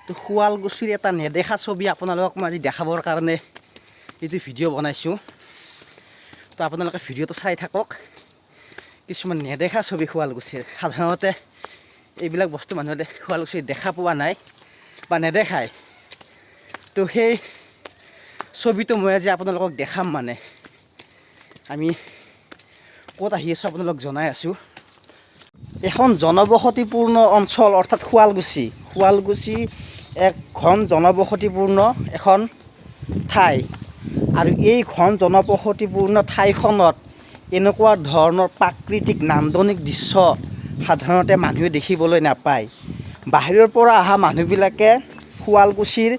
তো শুৱালকুছিৰ এটা নেদেখা ছবি আপোনালোকক মই আজি দেখাবৰ কাৰণে এইটো ভিডিঅ' বনাইছোঁ। তো আপোনালোকে ভিডিঅ'টো চাই থাকক। কিছুমান নেদেখা ছবি শুৱালকুছিৰ, সাধাৰণতে এইবিলাক বস্তু মানুহে শুৱালকুছিত দেখা পোৱা নাই বা নেদেখায়। তো সেই ছবিটো মই আজি আপোনালোকক দেখাম। মানে আমি ক'ত আহি আছোঁ আপোনালোকক জনাই আছোঁ। এখন জনবসতিপূৰ্ণ অঞ্চল, অৰ্থাৎ শুৱালকুছি। শুৱালকুছি এক ঘন জনবসতিপূৰ্ণ এখন ঠাই আৰু এই ঘন জনবসতিপূৰ্ণ ঠাইখনত এনেকুৱা ধৰণৰ প্ৰাকৃতিক নান্দনিক দৃশ্য সাধাৰণতে মানুহে দেখিবলৈ নাপায়। বাহিৰৰ পৰা অহা মানুহবিলাকে শুৱালকুছিৰ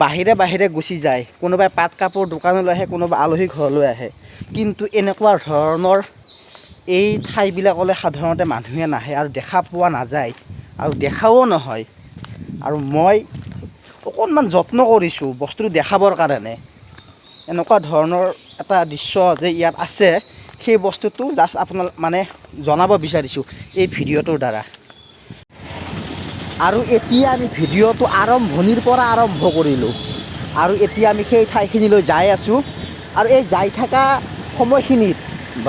বাহিৰে বাহিৰে গুচি যায়। কোনোবাই পাট কাপোৰ দোকানলৈ আহে, কোনোবা আলহী ঘৰলৈ আহে, কিন্তু এনেকুৱা ধৰণৰ এই ঠাইবিলাকলৈ সাধাৰণতে মানুহে নাহে আৰু দেখা পোৱা নাযায় আৰু দেখাও নহয়। আৰু মই অকণমান যত্ন কৰিছোঁ বস্তুটো দেখাবৰ কাৰণে। এনেকুৱা ধৰণৰ এটা দৃশ্য যে ইয়াত আছে, সেই বস্তুটো জাষ্ট আপোনাক মানে জনাব বিচাৰিছোঁ এই ভিডিঅ'টোৰ দ্বাৰা। আৰু এতিয়া আমি ভিডিঅ'টো আৰম্ভণিৰ পৰা আৰম্ভ কৰিলোঁ আৰু এতিয়া আমি সেই ঠাইখিনিলৈ যাই আছোঁ। আৰু এই যাই থকা সময়খিনিত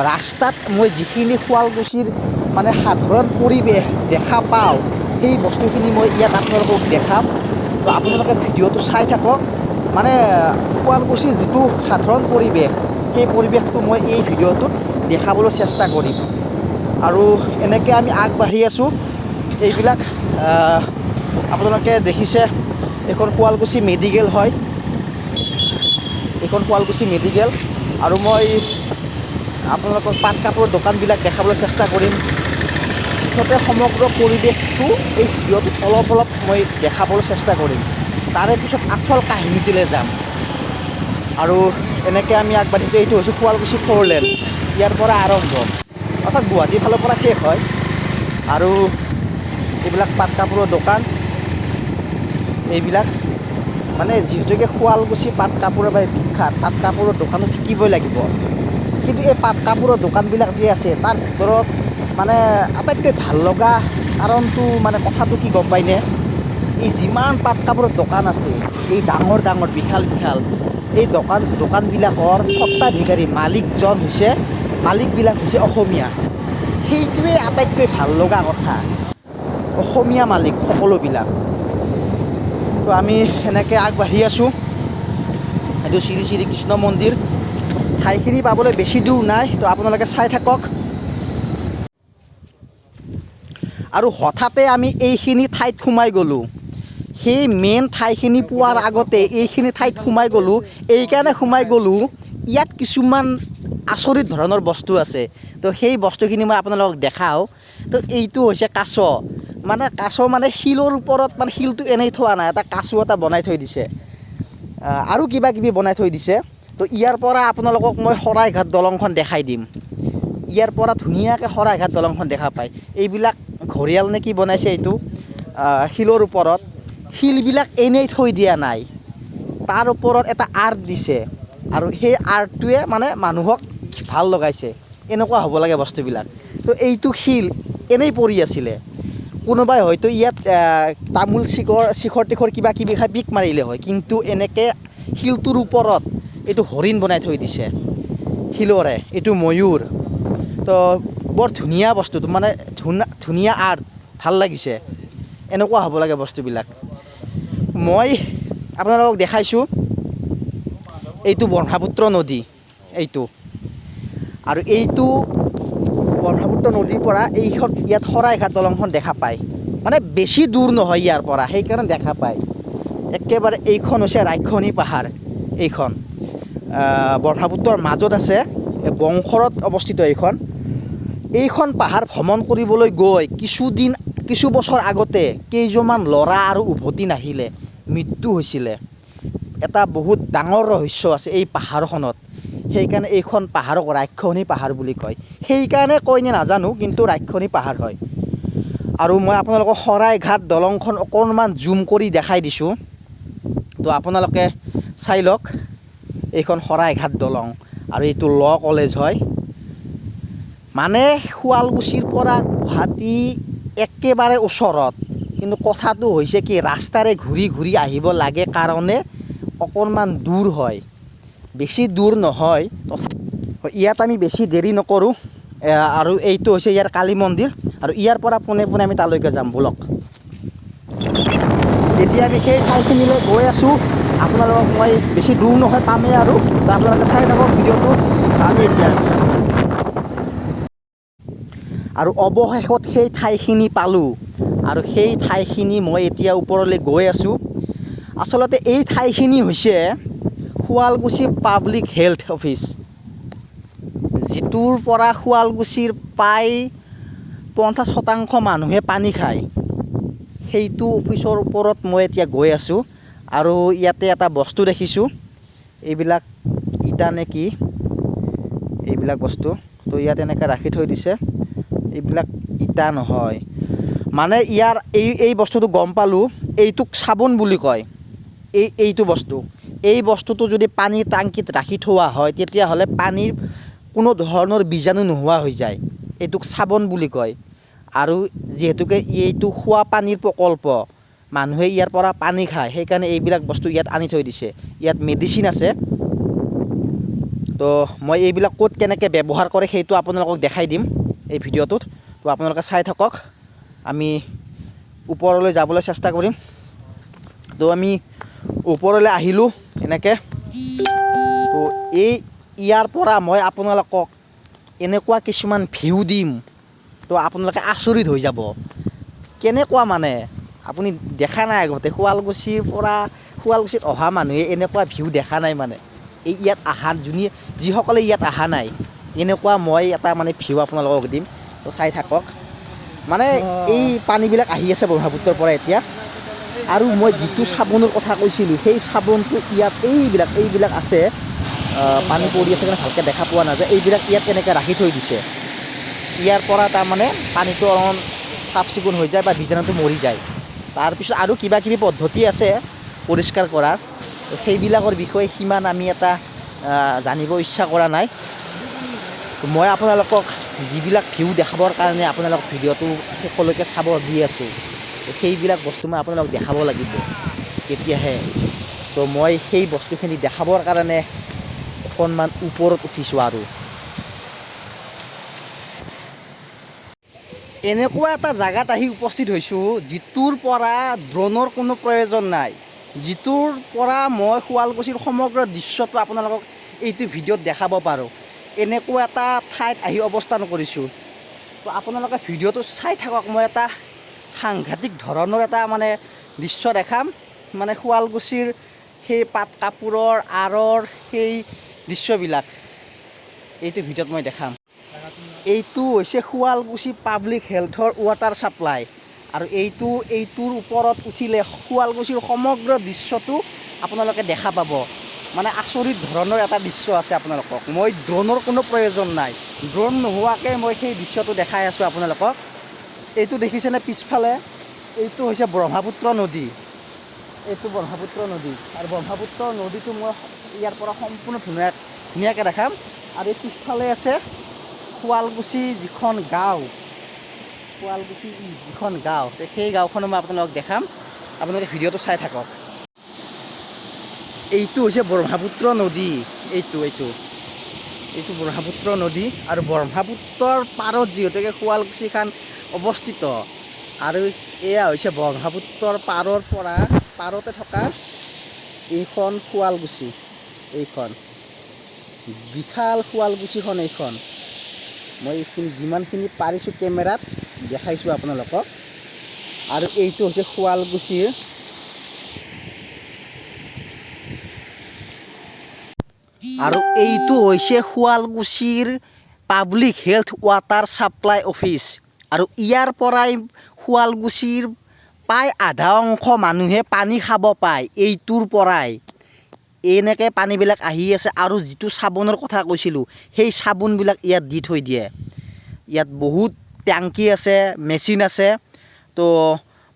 ৰাস্তাত মই যিখিনি শুৱালকুছিৰ মানে সাধাৰণ পৰিৱেশ দেখা পাওঁ, সেই বস্তুখিনি মই ইয়াত আপোনালোকক দেখাম। তো আপোনালোকে ভিডিঅ'টো চাই থাকক। মানে শুৱালকুছিৰ যিটো সাধাৰণ পৰিৱেশ, সেই পৰিৱেশটো মই এই ভিডিঅ'টোত দেখাবলৈ চেষ্টা কৰিম। আৰু এনেকৈ আমি আগবাঢ়ি আছোঁ। এইবিলাক আপোনালোকে দেখিছে, এইখন শুৱালকুছি মেডিকেল হয়। এইখন শুৱালকুছি মেডিকেল। আৰু মই আপোনালোকক পাট কাপোৰৰ দোকানবিলাক দেখাবলৈ চেষ্টা কৰিম। মুঠতে সমগ্ৰ পৰিৱেশটো এই ভিডিঅ'টোত অলপ অলপ মই দেখাবলৈ চেষ্টা কৰিম। তাৰে পিছত আচল কাহিনীটোলৈ যাম। আৰু এনেকৈ আমি আগবাঢ়িছোঁ। এইটো হৈছে শুৱালকুছি ফ'ৰ লেন। ইয়াৰ পৰা আৰম্ভ, অৰ্থাৎ গুৱাহাটীৰ ফালৰ পৰা শেষ হয়। আৰু এইবিলাক পাট কাপোৰৰ দোকান। এইবিলাক মানে যিহেতুকে শুৱালকুছি পাট কাপোৰৰ বাবে বিখ্যাত, পাট কাপোৰৰ দোকানো থাকিবই লাগিব। কিন্তু এই পাট কাপোৰৰ দোকানবিলাক যি আছে, তাৰ ভিতৰত মানে আটাইতকৈ ভাল লগা কাৰণটো, মানে কথাটো কি গম পায়নে? এই যিমান পাট কাপোৰৰ দোকান আছে, এই ডাঙৰ ডাঙৰ বিশাল বিশাল এই দোকানবিলাকৰ স্বত্বাধিকাৰী মালিকজন হৈছে, মালিকবিলাক হৈছে অসমীয়া। সেইটোৱে আটাইতকৈ ভাল লগা কথা, অসমীয়া মালিক সকলোবিলাক। তো আমি সেনেকৈ আগবাঢ়ি আছোঁ। এইটো শ্ৰী শ্ৰী কৃষ্ণ মন্দিৰ। ঠাইখিনি পাবলৈ বেছি দূৰ নাই। তো আপোনালোকে চাই থাকক। আৰু হঠাতে আমি এইখিনি ঠাইত সোমাই গ'লোঁ। সেই মেইন ঠাইখিনি পোৱাৰ আগতে এইখিনি ঠাইত সোমাই গ'লোঁ। এইকাৰণে সোমাই গ'লোঁ, ইয়াত কিছুমান আচৰিত ধৰণৰ বস্তু আছে। তো সেই বস্তুখিনি মই আপোনালোকক দেখাওঁ। তো এইটো হৈছে কাছ। মানে কাছ মানে শিলৰ ওপৰত, মানে শিলটো এনেই থোৱা নাই, এটা কাছ এটা বনাই থৈ দিছে আৰু কিবা কিবি বনাই থৈ দিছে। তো ইয়াৰ পৰা আপোনালোকক মই শৰাইঘাট দলংখন দেখাই দিম। ইয়াৰ পৰা ধুনীয়াকৈ শৰাইঘাট দলংখন দেখা পায়। এইবিলাক ঘৰিয়াল নে কি বনাইছে এইটো শিলৰ ওপৰত। শিলবিলাক এনেই থৈ দিয়া নাই, তাৰ ওপৰত এটা আৰ্ট দিছে আৰু সেই আৰ্টটোৱে মানে মানুহক ভাল লগাইছে। এনেকুৱা হ'ব লাগে বস্তুবিলাক। তো এইটো শিল এনেই পৰি আছিলে, কোনোবাই হয়তো ইয়াত তামোল চিখৰ চিখৰ টিখৰ কিবা কিবি খাই পিক মাৰিলে হয়, কিন্তু এনেকৈ শিলটোৰ ওপৰত এইটো হৰিণ বনাই থৈ দিছে শিলৰে, এইটো ময়ূৰ। তো বৰ ধুনীয়া বস্তুটো, মানে ধুনীয়া আৰ্ট, ভাল লাগিছে। এনেকুৱা হ'ব লাগে বস্তুবিলাক। মই আপোনালোকক দেখাইছোঁ, এইটো ব্ৰহ্মপুত্ৰ নদী এইটো। আৰু এইটো ব্ৰহ্মপুত্ৰ নদীৰ পৰা এইখন ইয়াত শৰাইঘাট দলংখন দেখা পায়। মানে বেছি দূৰ নহয় ইয়াৰ পৰা, সেইকাৰণে দেখা পায় একেবাৰে। এইখন হৈছে ৰাক্ষসী পাহাৰ। এইখন ব্ৰহ্মপুত্ৰৰ মাজত আছে, বংশৰত অৱস্থিত এইখন। এইখন পাহাৰ ভ্ৰমণ কৰিবলৈ গৈ কিছুদিন, কিছু বছৰ আগতে কেইজনমান ল'ৰা আৰু উভতি নাহিলে, মৃত্যু হৈছিলে। এটা বহুত ডাঙৰ ৰহস্য আছে এই পাহাৰখনত। সেইকাৰণে এইখন পাহাৰক ৰাক্ষসী পাহাৰ বুলি কয়। সেইকাৰণে কয় নে নাজানো, কিন্তু ৰাক্ষসী পাহাৰ হয়। আৰু মই আপোনালোকক শৰাইঘাট দলংখন অকণমান জুম কৰি দেখাই দিছোঁ। তো আপোনালোকে চাই লওক, এইখন শৰাইঘাট দলং আৰু এইটো ল' কলেজ হয়। মানে শুৱালকুছিৰ পৰা গুৱাহাটী একেবাৰে ওচৰত। কিন্তু কথাটো হৈছে কি, ৰাস্তাৰে ঘূৰি ঘূৰি আহিব লাগে কাৰণে অকণমান দূৰ হয়, বেছি দূৰ নহয়। ইয়াত আমি বেছি দেৰি নকৰোঁ। আৰু এইটো হৈছে ইয়াৰ কালী মন্দিৰ, আৰু ইয়াৰ পৰা পোনে পোনে আমি তালৈকে যাম। ব'লক, এতিয়া আমি সেই ঠাইখিনিলৈ গৈ আছোঁ। আপোনালোকক মই বেছি দূৰ নহয়, পামেই আৰু। তো আপোনালোকে চাই থাকক ভিডিঅ'টো। আমি এতিয়া আৰু অৱশেষত সেই ঠাইখিনি পালোঁ, আৰু সেই ঠাইখিনি মই এতিয়া ওপৰলৈ গৈ আছোঁ। আচলতে এই ঠাইখিনি হৈছে শুৱালকুছি পাব্লিক হেল্থ অফিচ, যিটোৰ পৰা শুৱালকুছিৰ প্ৰায় 50% মানুহে পানী খায়। সেইটো অফিচৰ ওপৰত মই এতিয়া গৈ আছোঁ। আৰু ইয়াতে এটা বস্তু দেখিছোঁ, এইবিলাক ইটা নে কি এইবিলাক বস্তু, তো ইয়াত এনেকৈ ৰাখি থৈ দিছে। এইবিলাক ইটা নহয়, মানে ইয়াৰ এই বস্তুটো গম পালোঁ, এইটোক চাবোন বুলি কয়। এইটো বস্তু, এই বস্তুটো যদি পানীৰ টেংকিত ৰাখি থোৱা হয়, তেতিয়াহ'লে পানীৰ কোনো ধৰণৰ বীজাণু নোহোৱা হৈ যায়। এইটোক চাবোন বুলি কয়। আৰু যিহেতুকে এইটো খোৱা পানীৰ প্ৰকল্প, মানুহে ইয়াৰ পৰা পানী খায়, সেইকাৰণে এইবিলাক বস্তু ইয়াত আনি থৈ দিছে। ইয়াত মেডিচিন আছে। তো মই এইবিলাক ক'ত কেনেকৈ ব্যৱহাৰ কৰে সেইটো আপোনালোকক দেখাই দিম এই ভিডিঅ'টোত। তো আপোনালোকে চাই থাকক, আমি ওপৰলৈ যাবলৈ চেষ্টা কৰিম। তো আমি ওপৰলৈ আহিলোঁ এনেকৈ। তো ইয়াৰ পৰা মই আপোনালোকক এনেকুৱা কিছুমান ভিউ দিম, তো আপোনালোকে আচৰিত হৈ যাব। কেনেকুৱা মানে আপুনি দেখা নাই আগতে, শুৱালকুছিৰ পৰা শুৱালকুছিত অহা মানুহে এনেকুৱা ভিউ দেখা নাই। মানে এই ইয়াত অহা যোনে, যিসকলে ইয়াত অহা নাই, এনেকুৱা মই এটা মানে ভিউ আপোনালোকক দিম। তো চাই থাকক। মানে এই পানীবিলাক আহি আছে ব্ৰহ্মপুত্ৰৰ পৰা এতিয়া। আৰু মই যিটো চাবোনৰ কথা কৈছিলোঁ, সেই চাবোনটো ইয়াত এইবিলাক আছে। পানী পৰি আছে কাৰণে ভালকৈ দেখা পোৱা নাযায়। এইবিলাক ইয়াত এনেকৈ ৰাখি থৈ দিছে। ইয়াৰ পৰা তাৰমানে পানীটো অলপমান চাফ চিকুণ হৈ যায় বা বীজাণুটো মৰি যায়। তাৰপিছত আৰু কিবা কিবি পদ্ধতি আছে পৰিষ্কাৰ কৰাৰ, সেইবিলাকৰ বিষয়ে সিমান আমি এটা জানিব ইচ্ছা কৰা নাই। মই আপোনালোকক যিবিলাক ভিউ দেখাবৰ কাৰণে আপোনালোকক ভিডিঅ'টো শেষলৈকে চাব দি আছোঁ, সেইবিলাক বস্তু মই আপোনালোকক দেখাব লাগিব তেতিয়াহে। তো মই সেই বস্তুখিনি দেখাবৰ কাৰণে অকণমান ওপৰত উঠিছোঁ। আৰু এনেকুৱা এটা জেগাত আহি উপস্থিত হৈছোঁ, যিটোৰ পৰা ড্ৰোনৰ কোনো প্ৰয়োজন নাই, যিটোৰ পৰা মই শুৱালকুছিৰ সমগ্ৰ দৃশ্যটো আপোনালোকক এইটো ভিডিঅ'ত দেখাব পাৰোঁ। এনেকুৱা এটা ঠাইত আহি অৱস্থান কৰিছোঁ। তো আপোনালোকে ভিডিঅ'টো চাই থাকক, মই এটা সাংঘাতিক ধৰণৰ এটা মানে দৃশ্য দেখাম, মানে শুৱালকুছিৰ সেই পাট কাপোৰৰ আঁৰৰ সেই দৃশ্যবিলাক এইটো ভিডিঅ'ত মই দেখাম। এইটো হৈছে শুৱালকুছি পাব্লিক হেল্থৰ ৱাটাৰ ছাপ্লাই, আৰু এইটোৰ ওপৰত উঠিলে শুৱালকুছিৰ সমগ্ৰ দৃশ্যটো আপোনালোকে দেখা পাব। মানে আচৰিত ধৰণৰ এটা দৃশ্য আছে আপোনালোকক। মই ড্ৰোনৰ কোনো প্ৰয়োজন নাই, ড্ৰোন নোহোৱাকৈ মই সেই দৃশ্যটো দেখাই আছোঁ আপোনালোকক। এইটো দেখিছেনে পিছফালে? এইটো হৈছে ব্ৰহ্মপুত্ৰ নদী। এইটো ব্ৰহ্মপুত্ৰ নদী, আৰু ব্ৰহ্মপুত্ৰ নদীটো মই ইয়াৰ পৰা সম্পূৰ্ণ ধুনীয়াকৈ দেখাম। আৰু এই পিছফালে আছে শুৱালকুছি যিখন গাঁও, শুৱালকুছি যিখন গাঁও, সেই গাঁওখনো মই আপোনালোকক দেখাম। আপোনালোকে ভিডিঅ'টো চাই থাকক। এইটো হৈছে ব্ৰহ্মপুত্ৰ নদী, এইটো এইটো এইটো ব্ৰহ্মপুত্ৰ নদী। আৰু ব্ৰহ্মপুত্ৰৰ পাৰত যিহেতুকে শুৱালকুছিখন অৱস্থিত, আৰু এয়া হৈছে ব্ৰহ্মপুত্ৰৰ পাৰতে থকা এইখন শুৱালকুছি, এইখন বিশাল শুৱালকুছিখন। এইখন মই এইখিনি যিমানখিনি পাৰিছোঁ কেমেৰাত দেখাইছোঁ আপোনালোকক। আৰু এইটো হৈছে শুৱালকুছিৰ আৰু এইটো হৈছে শুৱালকুছিৰ public health water supply office. আৰু ইয়াৰ পৰাই শুৱালকুছিৰ প্ৰায় আধা অংশ মানুহে পানী খাব পায়। এইটোৰ পৰাই এনেকৈ পানীবিলাক আহি আছে। আৰু যিটো চাবোনৰ কথা কৈছিলোঁ, সেই চাবোনবিলাক ইয়াত দি থৈ দিয়ে। ইয়াত বহুত টেংকি আছে, মেচিন আছে। তো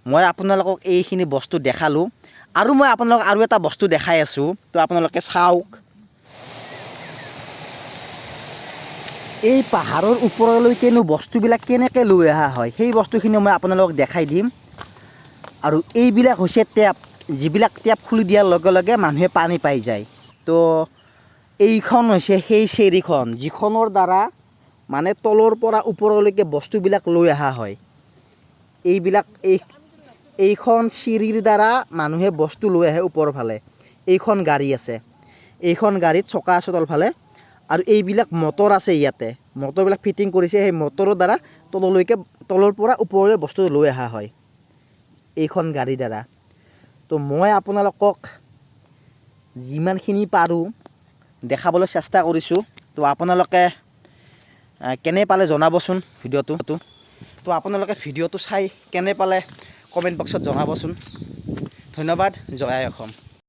মই আপোনালোকক এইখিনি বস্তু দেখালোঁ, আৰু মই আপোনালোকক আৰু এটা বস্তু দেখাই আছোঁ, তো আপোনালোকে চাওক। এই পাহাৰৰ ওপৰলৈকেনো বস্তুবিলাক কেনেকৈ লৈ অহা হয়, সেই বস্তুখিনি মই আপোনালোকক দেখাই দিম। আৰু এইবিলাক হৈছে টেপ, যিবিলাক টেপ খুলি দিয়াৰ লগে লগে মানুহে পানী পাই যায়। তো এইখন হৈছে সেই চিৰিখন, যিখনৰ দ্বাৰা মানে তলৰ পৰা ওপৰলৈকে বস্তুবিলাক লৈ অহা হয়। এইবিলাক এইখন চিৰিৰ দ্বাৰা মানুহে বস্তু লৈ আহে ওপৰৰ ফালে। এইখন গাড়ী আছে, এইখন গাড়ীত চকা আছে তলফালে, আৰু এইবিলাক মটৰ আছে। ইয়াতে মটৰবিলাক ফিটিং কৰিছে। সেই মটৰৰ দ্বাৰা তললৈকে, তলৰ পৰা ওপৰলৈ বস্তু লৈ অহা হয় এইখন গাড়ীৰ দ্বাৰা। তো মই আপোনালোকক যিমানখিনি পাৰোঁ দেখাবলৈ চেষ্টা কৰিছোঁ। তো আপোনালোকে কেনে পালে জনাবচোন ভিডিঅ'টো। তো আপোনালোকে ভিডিঅ'টো চাই কেনে পালে কমেণ্ট বক্সত জনাবচোন। ধন্যবাদ। জয় আই অসম।